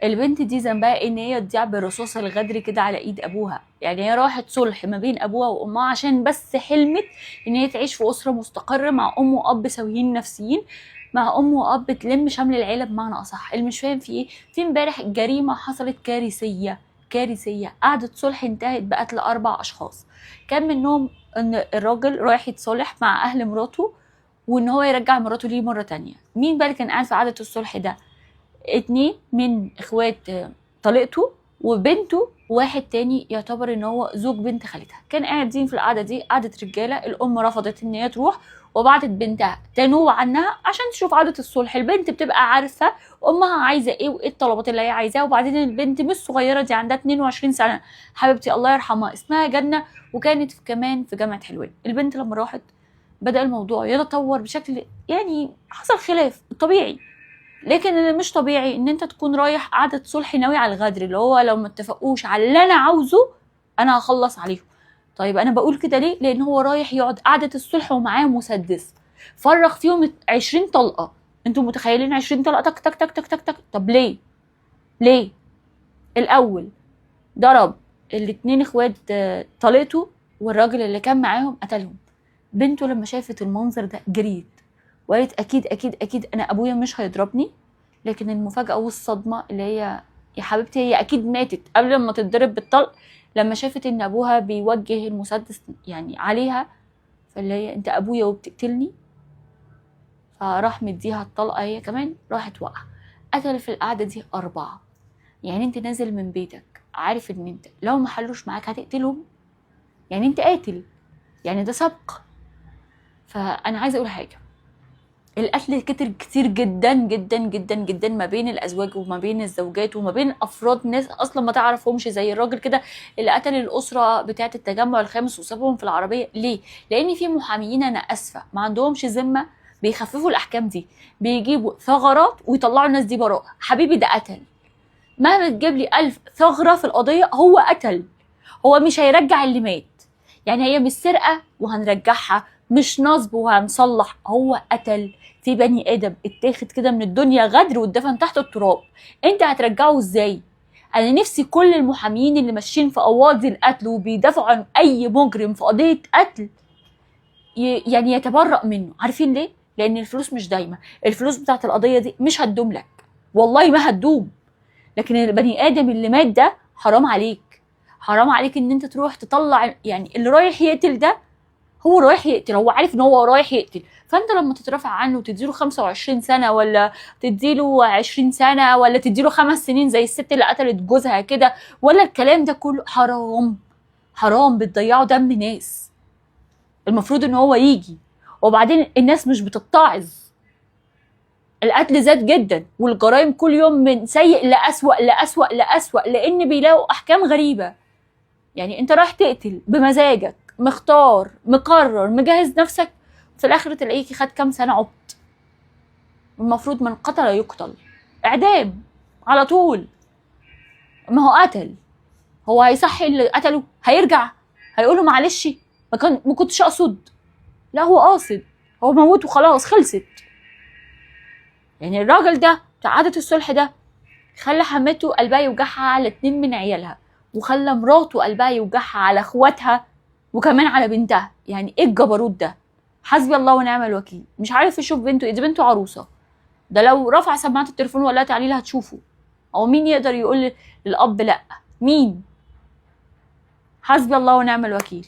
البنت دي ذنبها إيه ان هي تضيع برصاص الغدر كده على ايد ابوها؟ يعني هي راحت صلح ما بين ابوها وامها عشان بس حلمت ان هي تعيش في اسره مستقره مع ام واب سويين نفسيين، مع ام واب تلم شمل العيلة بمعنى اصح. اللي مش فاهم في ايه، في امبارح جريمة حصلت كارثية كارثية، قعدة صلح انتهت بقتل 4 اشخاص، كان منهم ان الراجل رايح يتصالح مع اهل مراته وان هو يرجع مراته ليه مرة تانية. مين بقى اللي كان قاعد في قعدة الصلح ده؟ 2 من اخوات طليقته وبنته، وواحد تاني يعتبر ان هو زوج بنت خالتها، كان قاعدين في القعدة دي قعدة رجاله. الام رفضت ان هي تروح وبعتت بنتها تنوب عنها عشان تشوف قعدة الصلح. البنت بتبقى عارفه امها عايزه ايه وايه الطلبات اللي هي عايزاها، وبعدين البنت مش صغيرة، دي عندها 22 سنة حبيبتي الله يرحمها، اسمها جنة، وكانت كمان في جامعه حلوان. البنت لما راحت بدا الموضوع يتطور بشكل يعني حصل خلاف طبيعي، لكن اللي مش طبيعي ان انت تكون رايح قعدة صلح ناوي على الغدر، اللي هو لو ما اتفقوش على اللي انا عاوزه انا هخلص عليهم. طيب انا بقول كده ليه؟ لان هو رايح يقعد قعدة الصلح ومعاه مسدس، فرغ فيهم 20 طلقة. انتوا متخيلين 20 طلقة تك تك تك تك تك تك؟ طب ليه؟ ليه؟ الاول ضرب الاتنين اخوات طليقته، والراجل اللي كان معاهم قتلهم. بنته لما شافت المنظر ده جريت وقالت اكيد اكيد اكيد انا ابويا مش هيضربني. لكن المفاجأة والصدمة اللي هي يا حبيبتي هي أكيد ماتت قبل ما تتضرب بالطلق، لما شافت إن أبوها بيوجه المسدس يعني عليها، فاللي هي أنت أبويا وبتقتلني، فراح مديها الطلقة هي كمان راحت واقعة. قتل في القعدة دي 4. يعني أنت نازل من بيتك عارف إن أنت لو ما حلوش معاك هتقتلهم، يعني أنت قاتل، يعني ده سبق. فأنا عايزة أقول حاجة، القتل كتر كتير جدا جدا جدا جدا ما بين الازواج وما بين الزوجات وما بين افراد ناس اصلا ما تعرفهمش، زي الراجل كده اللي قتل الاسرة بتاعه التجمع الخامس وسابهم في العربية. ليه؟ لان في محاميين انا اسفه ما عندهمش ذمه، بيخففوا الاحكام دي، بيجيبوا ثغرات ويطلعوا الناس دي براءه. حبيبي ده قتل، مهما تجيب لي 1000 ثغره في القضية هو قتل، هو مش هيرجع اللي مات. يعني هي مش سرقه وهنرجعها، مش نصب وهنصلح، هو قتل. في بني ادم اتاخد كده من الدنيا غدر واتدفن تحت التراب، انت هترجعه ازاي؟ انا نفسي كل المحامين اللي ماشيين في قواضي القتل وبيدافعوا عن اي مجرم في قضية قتل يعني يتبرأ منه. عارفين ليه؟ لان الفلوس مش دايمه، الفلوس بتاعت القضية دي مش هتدوم لك، والله ما هتدوم. لكن البني ادم اللي مات ده حرام عليك، حرام عليك ان انت تروح تطلع، يعني اللي رايح يقتل ده هو رايح يقتل، هو عارف ان هو رايح يقتل. فانت لما تترافع عنه وتديله 25 سنة ولا تديله 20 سنة ولا تديله 5 سنين زي الست اللي قتلت جوزها كده، ولا الكلام ده كله حرام، حرام، بتضيعوا دم ناس. المفروض ان هو يجي. وبعدين الناس مش بتتعظ، القتل زاد جدا والجرائم كل يوم من سيء لأسوأ لأسوأ لأسوأ، لان بيلاقوا احكام غريبة. يعني انت رايح تقتل بمزاجك، مختار، مقرر، مجهز نفسك، في الاخر تلاقيكي خد كام سنة عبط. المفروض من قتل يقتل، اعدام على طول. ما هو قتل، هو هيصحي اللي قتله؟ هيرجع هيقوله معلش ما كنتش اقصد؟ لا هو قاصد، هو موته وخلاص خلصت. يعني الراجل ده بتاع عادة الصلح ده خلى حماته قلبها يوجعها على 2 من عيالها، وخلى مراته قلبها يوجعها على اخواتها وكمان على بنتها. يعني ايه الجبروت ده؟ حسبي الله ونعم الوكيل. مش عارف يشوف بنته، ايه دي بنته عروسه، ده لو رفع سماعه التليفون ولا تعالي لها هتشوفه. او مين يقدر يقول للاب لا؟ مين؟ حسبي الله ونعم الوكيل.